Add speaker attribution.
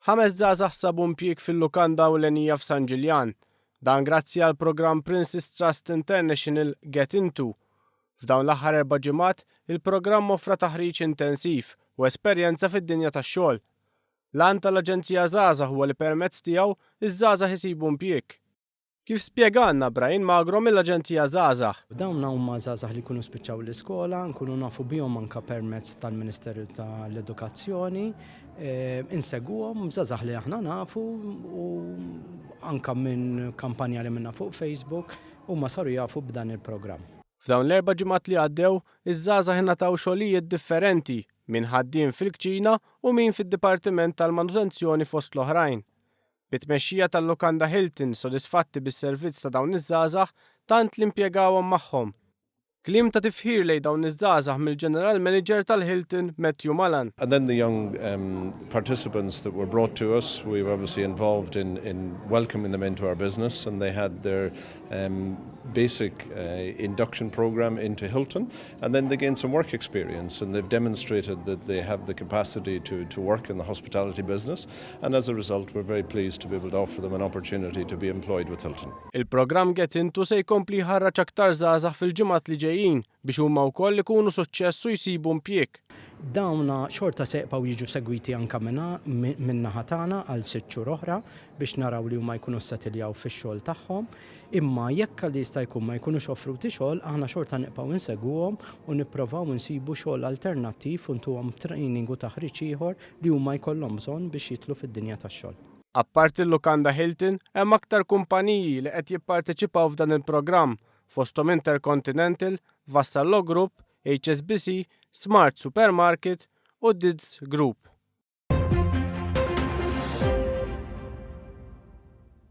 Speaker 1: Ħames żgħażagħ sabu impjieg fil-lukanda ewlenija f'San Ġiljan. Dan grazzi għall-programm Prince's Trust International Get Into. F'dawn l-aħħar 4 ġimgħat, il-programm offra taħriġ intensiv u esperjenza fid-dinja tax-xogħol. L-għan tal-Aġenzija Żgħażagħ huwa li permezz tiegħu iż-żgħażagħ isibu impjieg. Kif spjegalna Brian Magro mill-Aġenzija Żgħażagħ.
Speaker 2: Dawn huma żgħażagħ li jkunu spiċċaw l-iskola, nkunu nafu bihom anka permezz tal-Ministeru tal-Edukazzjoni, inseguhom żgħażagħ li aħna nafu u anka minn kampanja li minna fuq Facebook huma saru jafu b'dan il-programm.
Speaker 1: F'dawn l-4 ġimgħat li għaddew, iż-żgħażagħ ingħataw xogħlijiet differenti, min ħaddiem fil-kċina u min fid-dipartiment tal-manutenzjoni fost l-oħrajn. Bit-tmexxija tal-Lukanda Hilton sodisfatti bis-servizz ta' dawn iż-żgħażagħ tant li impjegawhom magħhom. Kliem ta' tifħir lejn dawn iż-żgħażagħ mill-General Manager tal-Hilton, Matthew Malan.
Speaker 3: And then the young participants that were brought to us, we were obviously involved in welcoming them into our business, and they had their basic induction program into Hilton, and then they gained some work experience, and they've demonstrated that they have the capacity to work in the hospitality business, and as a result we're very pleased to be able to offer them an opportunity to be employed with Hilton.
Speaker 1: Il-programm Get Into se jkompli jħarraġ aktar żgħażagħ fil-ġimgħat li ġejjin biex huma wkoll ikunu suċċess u jsibu impjieg.
Speaker 2: Dawna xorta se jibqgħu jiġu segwiti anka min-naħa tagħna għal 6 xhur oħra biex naraw li huma jkunu settiljaw fix-xogħol tagħhom. Imma jekk li jista' jkun ma jkunux offruti xogħol, aħna xorta nibqgħu insegwuhom u nipprovaw insibu xogħol alternattiv u ntuhom training u taħriġ ieħor li huma jkollhom bżonn biex jidħlu fid-dinja tax-xogħol.
Speaker 1: Apparti l-Lukanda Hilton, hemm aktar kumpaniji li qed jipparteċipaw f'dan il-programm, fosthom Intercontinental, Vassallo Group, HSBC, Smart Supermarket u Dids Group.